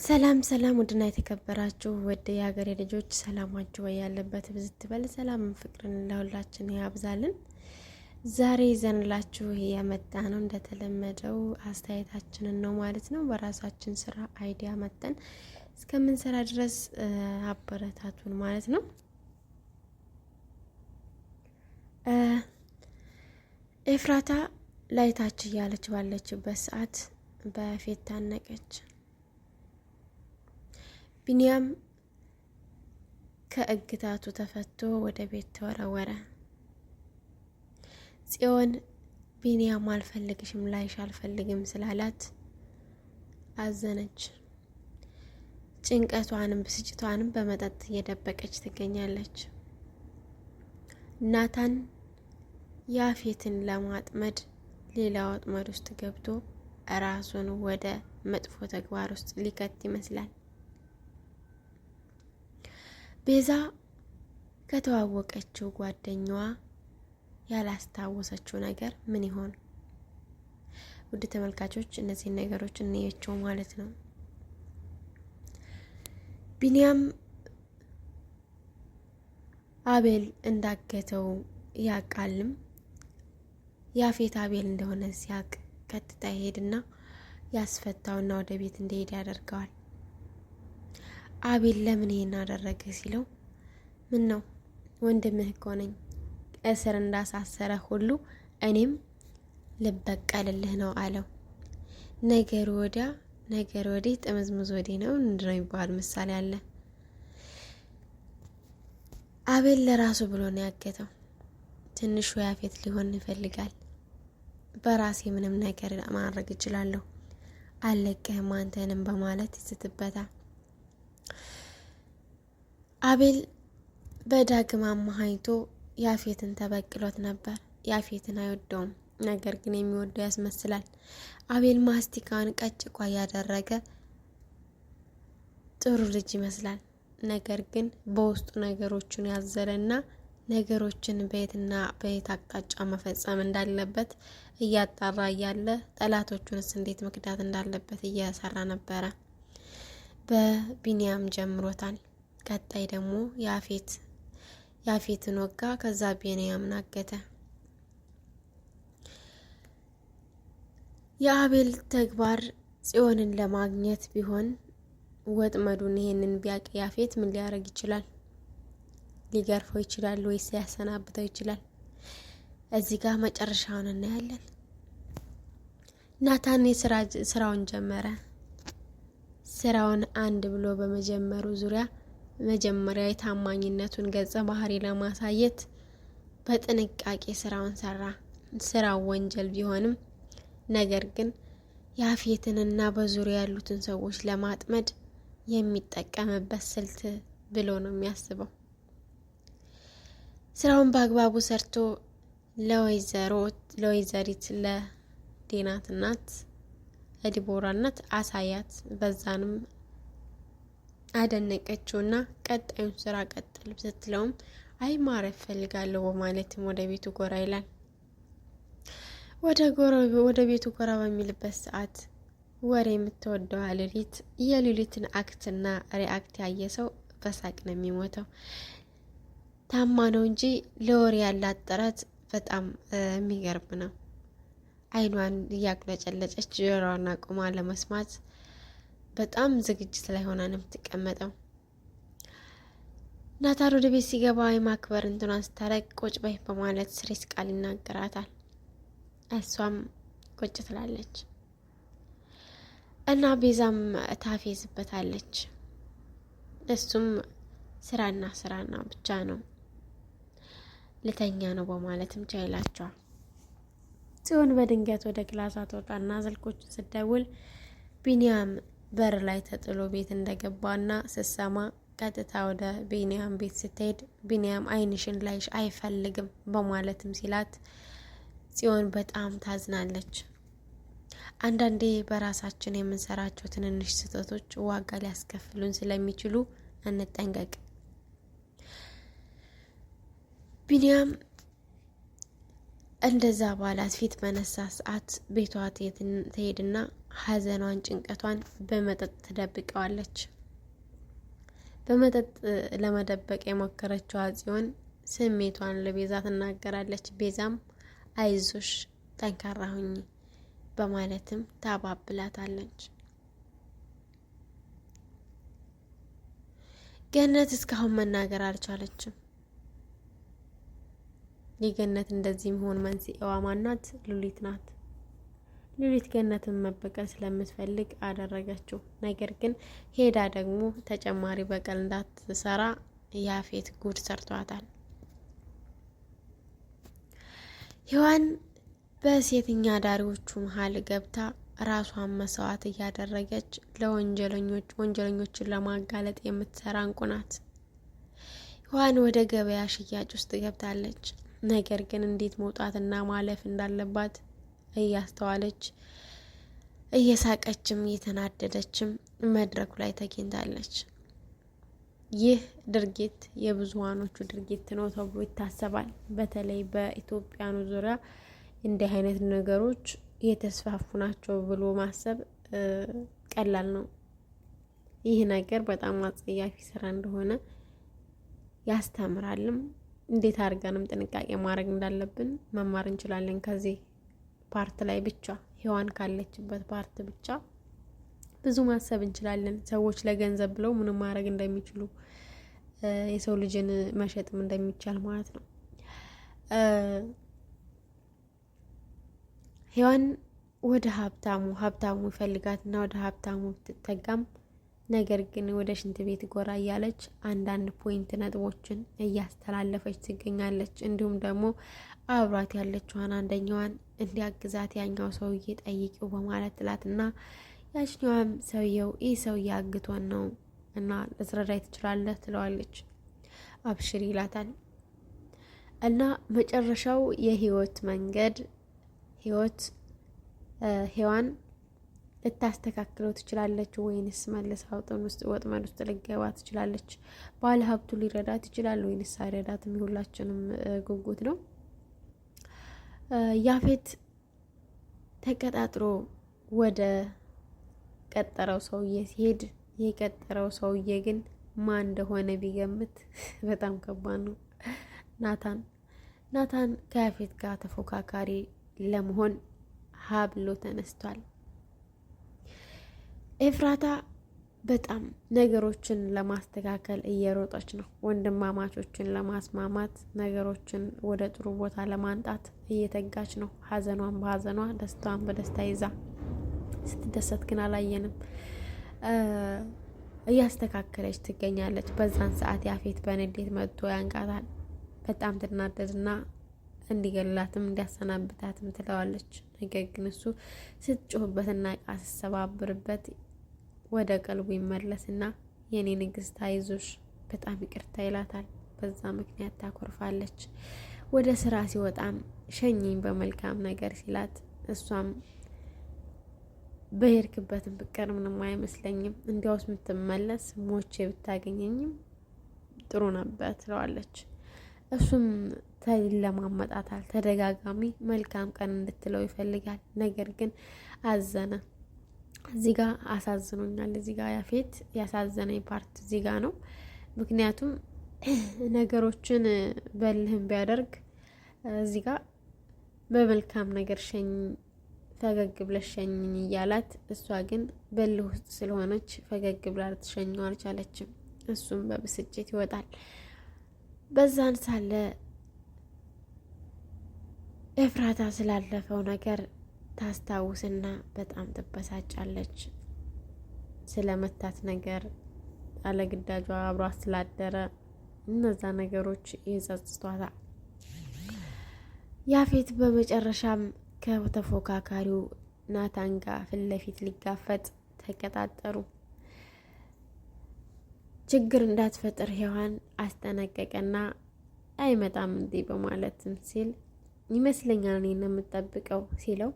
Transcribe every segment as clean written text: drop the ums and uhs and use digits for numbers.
ሰላም ሰላም፣ ውድና የተከበራችሁ ውድ የሀገሬ ልጆች ሰላማችሁ ወይ ያለበት ብዝት በል። ሰላምን ፍቅርን ለሁላችን ያብዛልን። ዛሬ ይዘንላችሁ የመጣ ነው እንደተለመደው አስተያየታችንን ነው ማለት ነው። በራሳችን ስራ idea መጠን እስከምንሰራ ድረስ አበረታቱን ማለት ነው። ኤፍራታ ላይታች እያለች ባለችበት ሰዓት በፊት ታነቀች። ቢንያም ከእግታቱ ተፈቶ ወደ ቤት ተወረወረ። ጽዮን ቢንያም አልፈልግሽም ላይሽ አልፈልግም ስላላት አዘነች። ጭንቀቷንም ብስጭቷንም በመጠጥ እየደበቀች ትገኛለች። ናታን ያፌትን ለማጥመድ ሌላ ወጥመድ ውስጥ ገብቶ ራሱን ወደ መጥፎ ተግባር ውስጥ ሊከት ይመስላል። ቤዛ ከተዋወቀችው ጓደኛዋ ያላስታወሰችው ነገር ምን ይሆን? ውድ ተመልካቾች እነዚህን ነገሮች እንየቸው ማለት ነው። ቢኒያም አቤል እንዳገተው ያውቃልም። ያፌት አቤል እንደሆነ ሲያቅ ቀጥታ ይሄድና ያስፈታውና ወደ ቤት እንዲሄድ ያደርገዋል። አቤል ለምን ይሄን አደረገ ሲለው ምን ነው ወንድምህ እኮ ነኝ፣ እስር እንዳሳሰረ ሁሉ እኔም ልበቀልልህ ነው አለው። ነገር ወዲያ ነገር ወዲህ ጥምዝምዝ ወዲህ ነው ምንድነው የሚባል ምሳሌ አለ። አቤል ለራሱ ብሎ ነው ያገተው። ትንሹ ያፌት ሊሆን ይፈልጋል። በራሴ ምንም ነገር ማድረግ እችላለሁ፣ አልለቅህም አንተንም በማለት ይስትበታል። አቤል በዳግም አመካኝቶ ያፌትን ተበቅሎት ነበር። ያፌትን አይወደውም፣ ነገር ግን የሚወደው ያስመስላል። አቤል ማስቲካውን ቀጭቋ እያደረገ ጥሩ ልጅ ይመስላል። ነገር ግን በውስጡ ነገሮችን ያዘለና ነገሮችን በየትና በየት አቅጣጫ መፈጸም እንዳለበት እያጣራ እያለ ጠላቶቹንስ እንዴት መክዳት እንዳለበት እያሰራ ነበረ። በቢንያም ጀምሮታል። ቀጣይ ደግሞ ያፌት ያፌትን ወጋ። ከዛ ቢንያምን አገተ። የአቤል ተግባር ጽዮንን ለማግኘት ቢሆን ወጥመዱን ይሄንን ቢያቅ ያፌት ምን ሊያደርግ ይችላል? ሊገርፈው ይችላል ወይስ ሊያሰናብተው ይችላል? እዚህ ጋር መጨረሻውን እናያለን። ናታን ስራውን ጀመረ። ስራውን አንድ ብሎ በመጀመሩ ዙሪያ መጀመሪያ የታማኝነቱን ገጸ ባህሪ ለማሳየት በጥንቃቄ ስራውን ሰራ። ስራው ወንጀል ቢሆንም ነገር ግን ያፌትንና በዙሪያ ያሉትን ሰዎች ለማጥመድ የሚጠቀምበት ስልት ብሎ ነው የሚያስበው። ስራውን በአግባቡ ሰርቶ ለወይዘሮ ለወይዘሪት ለዴናት እናት ለዲቦራ እናት አሳያት። በዛንም አደነቀችውና ቀጣዩን ስራ ቀጥል ስትለውም አይ ማረፍ ፈልጋለሁ በማለትም ወደ ቤቱ ጎራ ይላል። ወደ ቤቱ ጎራ በሚልበት ሰዓት ወሬ የምትወደዋ ሉሊት የሉሊትን act ና react ያየ ሰው በሳቅ ነው የሚሞተው። ታማ ነው እንጂ ለወሬ ያላት ጥረት በጣም የሚገርም ነው። አይኗን እያቅለጨለጨች ጆሮዋን አቁማ ለመስማት በጣም ዝግጅት ላይ ሆና ነው የምትቀመጠው። ናታን ወደ ቤት ሲገባ የማክበር እንትኗን ስታረግ ቁጭ በይ በማለት ስሬስ ቃል ይናገራታል። እሷም ቁጭ ትላለች እና ቤዛም ታፌዝበታለች። እሱም ስራና ስራና ብቻ ነው ልተኛ ነው በማለትም ቻው ይላቸዋል። ጽዮን በድንገት ወደ ክላሷ ትወጣና ስልኮቹን ስትደውል ቢኒያም በር ላይ ተጥሎ ቤት እንደገባና ስትሰማ ቀጥታ ወደ ቢኒያም ቤት ስትሄድ ቢኒያም ዓይንሽን ላይሽ አይፈልግም በማለትም ሲላት ጽዮን በጣም ታዝናለች። አንዳንዴ በራሳችን የምንሰራቸው ትንንሽ ስህተቶች ዋጋ ሊያስከፍሉን ስለሚችሉ እንጠንቀቅ። ቢኒያም እንደዛ ባላት ፊት በነሳ ሰዓት ቤቷ ትሄድና ሀዘኗን ጭንቀቷን በመጠጥ ትደብቀዋለች። በመጠጥ ለመደበቅ የሞከረችው ጽዮን ስሜቷን ለቤዛ ትናገራለች። ቤዛም አይዞሽ ጠንካራ ሁኚ በማለትም ታባብላታለች። ገነት እስካሁን መናገር አልቻለችም። የገነት እንደዚህ መሆን መንስኤዋ ማናት? ሉሊት ናት። ሉሊት ገነትን መበቀል ስለምትፈልግ አደረገችው። ነገር ግን ሄዳ ደግሞ ተጨማሪ በቀል እንዳትሰራ ያፌት ጉድ ሰርቷታል። ሔዋን በሴተኛ አዳሪዎቹ መሀል ገብታ ራሷን መስዋዕት እያደረገች ለወንጀለኞች ወንጀለኞችን ለማጋለጥ የምትሰራ እንቁ ናት። ሔዋን ወደ ገበያ ሽያጭ ውስጥ ገብታለች። ነገር ግን እንዴት መውጣትና ማለፍ እንዳለባት እያስተዋለች እየሳቀችም እየተናደደችም መድረኩ ላይ ተገኝታለች። ይህ ድርጊት የብዙሃኖቹ ድርጊት ነው ተብሎ ይታሰባል። በተለይ በኢትዮጵያኑ ዙሪያ እንዲህ አይነት ነገሮች የተስፋፉ ናቸው ብሎ ማሰብ ቀላል ነው። ይህ ነገር በጣም አጸያፊ ስራ እንደሆነ ያስተምራልም። እንዴት አድርገንም ጥንቃቄ ማድረግ እንዳለብን መማር እንችላለን። ከዚህ part ላይ ብቻ ሔዋን ካለችበት part ብቻ ብዙ ማሰብ እንችላለን። ሰዎች ለገንዘብ ብለው ምንም ማድረግ እንደሚችሉ የሰው ልጅን መሸጥም እንደሚቻል ማለት ነው። ሔዋን ወደ ሀብታሙ ሀብታሙ ይፈልጋትና ወደ ሀብታሙ ብትጠጋም ነገር ግን ወደ ሽንት ቤት ጎራ እያለች አንዳንድ point ነጥቦችን እያስተላለፈች ትገኛለች። እንዲሁም ደግሞ አብሯት ያለችዋን አንደኛዋን እንዲያግዛት ያኛው ሰውዬ ጠይቂው በማለት ትላትና ያችኛዋም ሰውየው ይህ ሰውዬ አግቶን ነው እና ልትረዳይ ትችላለህ ትለዋለች። አብሽር ይላታል። እና መጨረሻው የህይወት መንገድ ህይወት ሔዋን ልታስተካክለው ትችላለች ወይንስ መልሳ ውጥን ውስጥ ወጥመድ ውስጥ ልገባ ትችላለች? ባለ ሀብቱ ሊረዳት ይችላል ወይንስ አይረዳትም? የሁላችንም ጉጉት ነው። ያፌት ተቀጣጥሮ ወደ ቀጠረው ሰውዬ ሲሄድ የቀጠረው ሰውዬ ግን ማን እንደሆነ ቢገምት በጣም ከባድ ነው። ናታን ናታን ከያፌት ጋር ተፎካካሪ ለመሆን ሀብሎ ተነስቷል። ኤፍራታ በጣም ነገሮችን ለማስተካከል እየሮጠች ነው። ወንድማማቾችን ለማስማማት ነገሮችን ወደ ጥሩ ቦታ ለማንጣት እየተጋች ነው። ሀዘኗን በሀዘኗ ደስታዋን በደስታ ይዛ ስትደሰት ግን አላየንም። እያስተካከለች ትገኛለች። በዛን ሰዓት ያፌት በንዴት መጥቶ ያንቃታል። በጣም ትናደድና እንዲገላትም እንዲያሰናብታትም ትለዋለች። ነገር ግን እሱ ስትጮህበትና እቃ ስትሰባብርበት ወደ ቀልቡ ይመለስና የኔ ንግስት አይዞሽ በጣም ይቅርታ ይላታል። በዛ ምክንያት ታኮርፋለች። ወደ ስራ ሲወጣም ሸኝኝ በመልካም ነገር ሲላት እሷም በሄድክበትም ብቀር ምንም አይመስለኝም፣ እንዲያውስ የምትመለስ ሞቼ ብታገኘኝም ጥሩ ነበር ትለዋለች። እሱም ተለማመጣታል። ተደጋጋሚ መልካም ቀን እንድትለው ይፈልጋል። ነገር ግን አዘነ። እዚህ ጋ አሳዝኖኛል። እዚህ ጋ ያፌት ያሳዘነኝ part እዚህ ጋ ነው። ምክንያቱም ነገሮችን በልህም ቢያደርግ እዚህ ጋ በመልካም ነገር ሸኝ ፈገግ ብለሽ ሸኝኝ እያላት፣ እሷ ግን በልህ ውስጥ ስለሆነች ፈገግ ብላ ልትሸኘው አልቻለችም። እሱም በብስጭት ይወጣል። በዛን ሳለ ኤፍራታ ስላለፈው ነገር ታስታውስና በጣም ትበሳጫለች። ስለመታት ነገር አለግዳጇ አብሯት ስላደረ እነዛ ነገሮች ይጸጽቷታል። ያፌት በመጨረሻም ከተፎካካሪው ናታን ጋር ፊት ለፊት ሊጋፈጥ ተቀጣጠሩ። ችግር እንዳትፈጥር ሔዋን አስጠነቀቀና አይመጣም እንዲህ በማለትም ሲል ይመስለኛል እኔን ነው የምጠብቀው ሲለው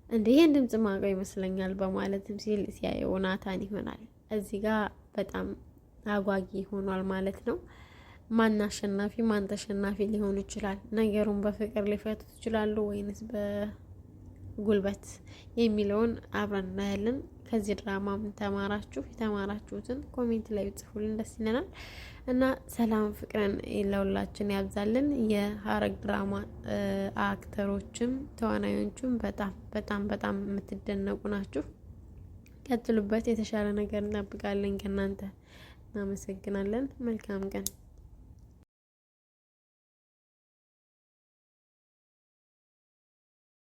እንደ ይህን ድምጽ ማውቀው ይመስለኛል በማለትም ሲል ሲያየው ናታን ይሆናል። እዚህ ጋር በጣም አጓጊ ሆኗል ማለት ነው። ማን አሸናፊ ማን ተሸናፊ ሊሆኑ ይችላል? ነገሩን በፍቅር ሊፈቱት ይችላሉ ወይንስ በጉልበት የሚለውን አብረን እናያለን። ከዚህ ድራማ ምን ተማራችሁ? የተማራችሁትን comment ላይ ብትጽፉልን ደስ ይለናል። እና ሰላም ፍቅርን ለሁላችን ያብዛልን። የሀረግ ድራማ actor ኦችም ተዋናዮቹም በጣም በጣም በጣም የምትደነቁ ናችሁ። ቀጥሉበት፣ የተሻለ ነገር እንጠብቃለን ከእናንተ። እናመሰግናለን። መልካም ቀን።